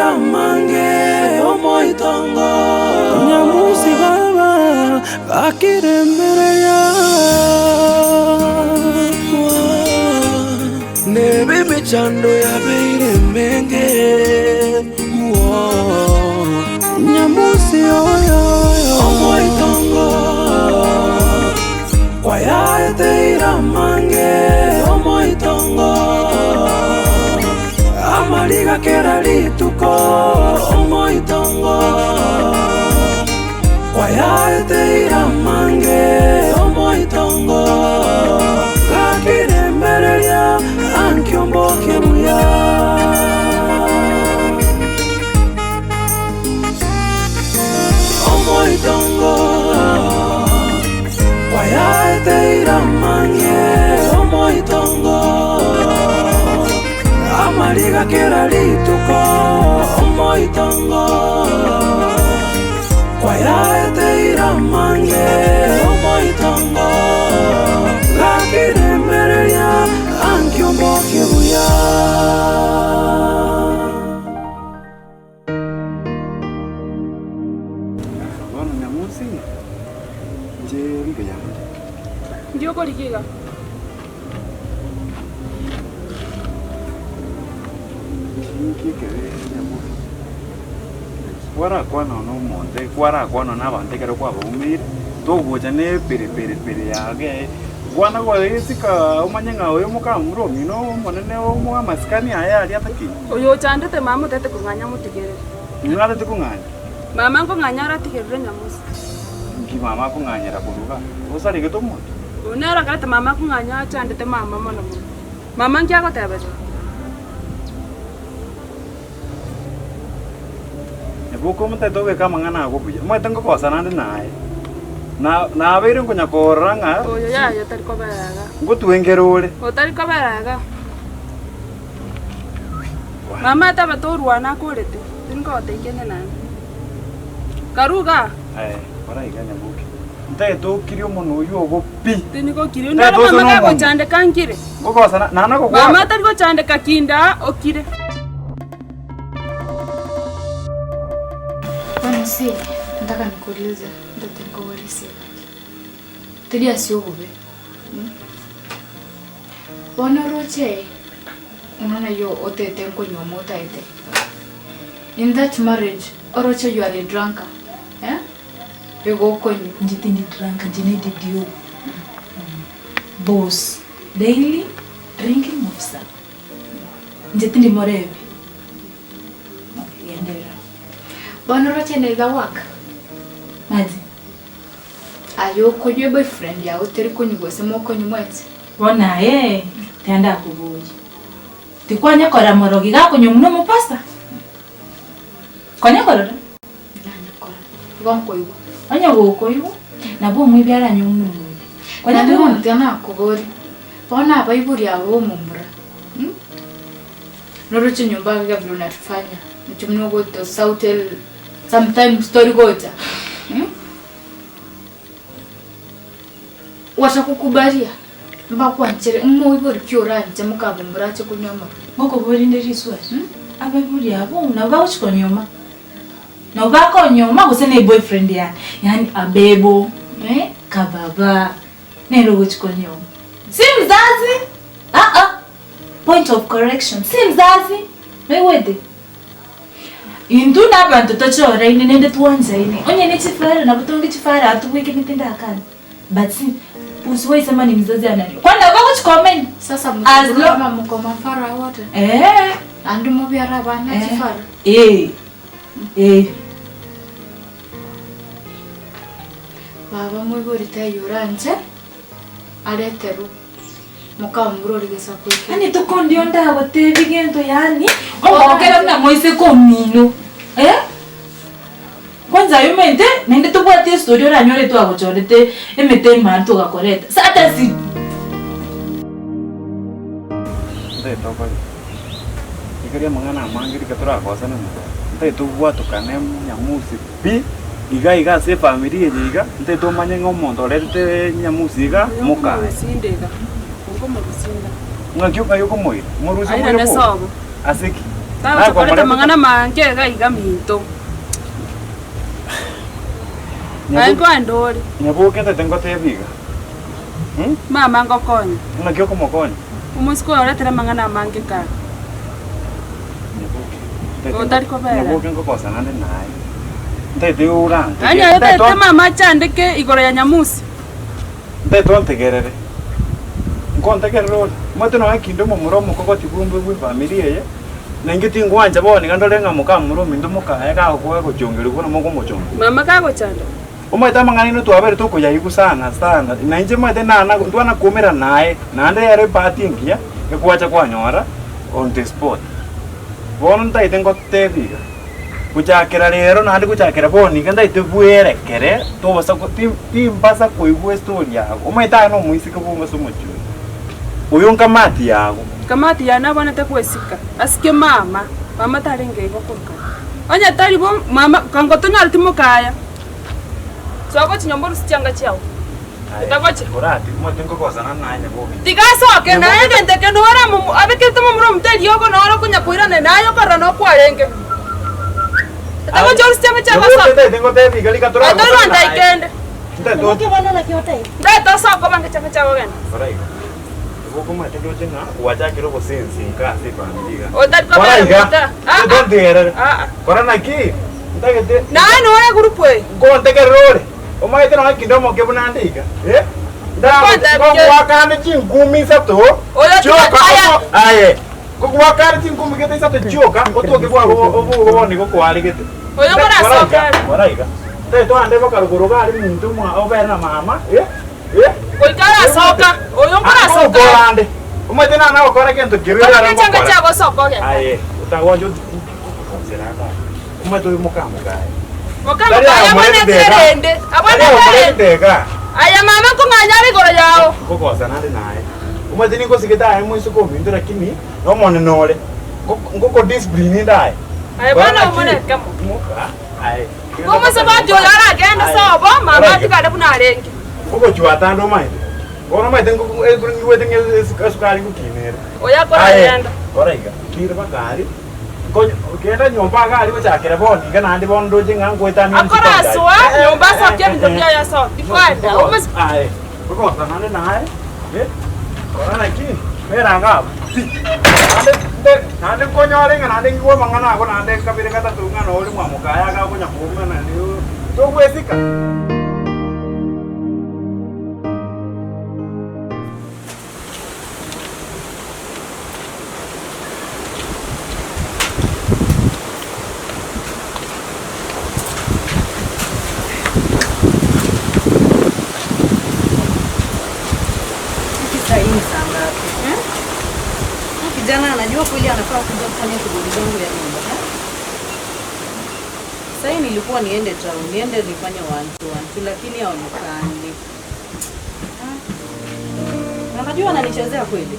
Kwayaeteire amange omoitongo. Nyamusi baba gakiremereria. Nebe emechando yabeire emenge. Nyamusi oyo omoitongo. Kwayaeteire amange omoitongo. Amariga kera rituko omoitongo. Kwayaeteire amange omoitongo. Gakiremereria ankio mboke buya. Omoitongo kwayaeteire amange omoitongo. Amariga kera rituko omoitongo. Kwayaeteire amange omoitongo. Gakiremereria ankio mboke buya. Bono Nyamusi, inche mbuya inde. Ndi okorigia iga? Ninki ekebe Nyamusi? Kwarakwana na omonto, kwarakwana na abanto ekero kwabaumeire, togocha na eperepere yage, kwana goesika omanye ng'a oyo mokamura omino omonene omoe amasikani aye aria atakeire. Oyo ochandete mama otete kong'anya motigerere. Ning'o atete kong'anya? Mama nkong'anya aratigerere nyamosi. Inki mama akong'anyera korwa igaa? Osaregete omonto? Oyo nere ogerete mama akong'anya achandete mama mono mono. Mama nki agoteba rirorio? Nyaboka omotete obeke amang'ana ago buya. Omanyete ngokosa nande naye. Na nabeire nkonya korora ng'a Oyo yaya otari kobera igaa. ngotwengere ore. Otari kobera igaa. Mama ataba torwana akorete, tinkogotebi kende naende. Karue igaa. Aye, kora iga Nyaboke. Ntagete okirie omonwa oyio ogo pi. Tinigokiri. Ntagete Naro ose mama nomonwa. kagochandeka nkire. Ngokosana nana gokwaka. Mama tari gochandeka kinda aa okire. Bono si, nataka nikuulize, ntate nkoboresie gaki. Teri ase obobe. Bono oroche omwana oyio otete nkonyuoma otaete. In that marriage oroche you are a drunker eh, igo okonywa. Inche tindi drunk, inche ne DDO. Boss, daily drinking officer. Inche tindi morebi. Okay, genderera. Bono oroche neza work. Maji. Aye okonywa eboyfriend yago teri konywa gose mokonywa mwensi. Bono aye tiga ndakoborie, tikwanya korora morogi gakonywa buna omopastor? Kwanya korora? Nanya korora. Igo nkoigwa. Onye gokoigwa, nabo omoibi aranywe buna omoibi. Kwanya Naende koigwa? bono tiga nakoborie, bono abaibori aba bomomura noroche nyomba iga vile unatufanya, inche buna ogotosautera Sometimes tori gocha Watakukubalia mbakwanchere moibori ki oranche mokaba morache konywa amarwa. Ngokoboria inde riswali, abaibori abwo nabo bagochi konyuoma? Nabo bakonyuoma gose ne boyfriend yane? Yaani abebo eh, kababa nere ogochi konyuoma. Si mzazi aa, point of correction, si mzazi, noigwete? Intwe nabanto tochoraine naende twanchaine, onye ne chifara nabo tonge chifara aa tobweke emete ndakane, but usiwahi sema ni mzazi anani kwani nabo bagochi komenya Sasa as mchukuru long kama mko mafara wote eh andi mubiara abana eh chifara eh eh baba moibori taiyo oranche areterwe Mokamura ore gesaku eke. Yaani tokondio ndagotebi gento yaani ogokera buna moiseke omino eh? Kwanza aywo omanyete naende tobwati estory oranyore twagochorete emete emaro togakoreta sa ata si. Ntagete okore ekeri amang'ana amange rika torakosane mono, ntagete obwatokane nyamusi pi, iga iga ase efamiri eye iga, ntagete omanye ng'a omonto oretete nyamusi iga, mokaye. Ng'aki ng'ai okomoira? Morusie Airane omoire bwoka? sobo. Ase ki? Tagocha koreta amang'ana amange iga iga minto. Aye nkoenda ore. Nyaboke ntete ngotebie iga. Hmm? Mama ngokonye. Ng'aki okomokonya? Omosike oyo oretire amang'ana amange kare. Nyaboke. Ntete Otari kobera. Nyaboke nkokosana nde naye. Ntete orante. Yaani aye otagete mama achandeke igoro ya Nyamusi. Ntete ontegerere. Nkontegerere ore. Omanyete nonya kinde omomura omokogoti bwombe bwe efamiri eye, na inche tingwancha bono iga ndore ng'a mokamura ominto mokaye gagokoa gochongerwa buna mokomochongeria. Mama kagochanda. Omanyete amang'ana aino twabeire tokoyaigwa sana sana, na inche omanyete nana ntwana koumera naye, naende ere ebahati engiya, ekwacha kwanyora on the spot. Bono ntagete ngotebie iga, gochakera rero naende gochakera bono iga ntagete bwerekere tobasa ko ti timbasa koigwa estory yago, omanyete aye na omoiseke bwongo ase omochie oyo, oyo nkamati yago. Kamati yane abwanete gwesika, asike mama, mama tarenge igo korwa kare. Onye tari bo, mama kango tonyoreti mokaya. Soa gochia nyomba orusie chianga chiao. Otagochia. Tiga asoke naye egento eke noro amomo abekerete momura omonto eriogo noro okonya koirana naye okorora noo kwarenge. Otagochia orusie chianga chiago osoke. Otorwa ndaika ende. Ndete osoke obange chianga chiago ogende. Otari kobera goita. Ah, ah. Naye nore egroup eye. Nkontegerera ore, omanyete nonya kinde omoke buna nde iga, eh? Ngogoakane chinkumi isato Oyo chioka aya. aye ngogoakane chinkumi gete isato chioka otoke bwago obogo bono igo kwaregete. Oyo nkorasoke are. Kora iga. Tari twande bokarogoro iga aria minto mwa obere na mama eh eh. Goika arasoka, oyo nkorasoka are. Ngokora ande. Omanyete nana gokora gento keria Kora oyare nechanga ngokora. chiago osoke ogende. Aye otagwancha omanyete oyo mokamokaye. Mokamokaye abwanete erende, abwanete erende. Aya mama nkong'anya are igoro yao. Nkogosana ande naye. Omanyete ningosigete aye moiseke ominto lakini nomonene ore. Ngoko discipline inde aye. Aye bono omoneke mo. Omosubati oyo aragende sobo, mama atigare buna arenge. Ngogochwata ande omanyete. Bono omanyete ngigwete ng'a esukari ngokina ere. Oyo akoragenda. Kora iga, kira mpaka aria. Kenda nyomba iga aria gochakera bono iga naende bono ndoche ng'a ngoetania Akorasoa nyomba asokie ebinto biaye asoke. Tikwenda. Aye, ogosa naende naye, kora naki, bera iga abwo pi. Naende naende nkonyore ng'a naende ngigwe amang'ana ago naende kabere gatato ng'a nore mwamokaye iga akonya koumana togwesika. Saa hii ni saa ngapi? Eh? Huyu Kijana anajua kweli anafaa kuja kufanya shughuli zangu ya nyumba. Eh? Saa hii nilikuwa niende town, niende nifanye one two one two, lakini haonekani. Ah. Anajua ananichezea kweli.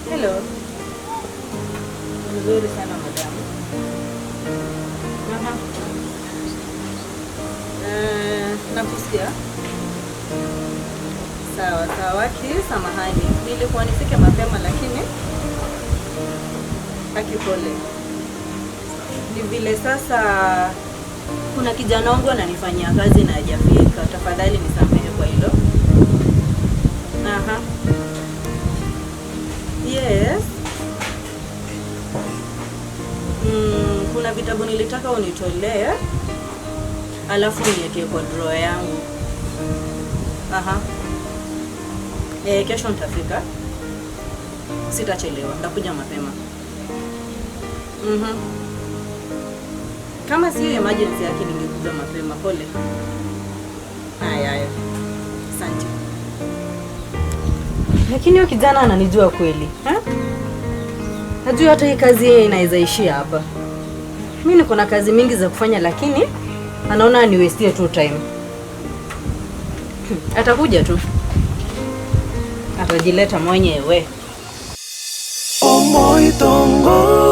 Hello. Mzuri sana madamu. Aha. Eh, nakusikia. Sawa sawa, ki samahani, nilikuwa nifike mapema lakini haki pole. Ni vile sasa kuna kijana wangu ananifanyia kazi na hajafika. Tafadhali nisamehe kwa hilo. Aha. Yes. Kuna vitabu nilitaka unitolee alafu niweke kwa drawer yangu. Aha. Eh, kesho nitafika. Sitachelewa, nitakuja mapema. Kama sio emergency yake ningekuja mapema. Pole. Haya haya. Asante. Lakini huyo kijana ananijua kweli, eh? Najua hata hii kazi yeye inaweza ishia hapa. Mimi niko na kazi mingi za kufanya lakini anaona niwestie tu time. Atakuja tu. Atajileta mwenyewe. Omoitongo.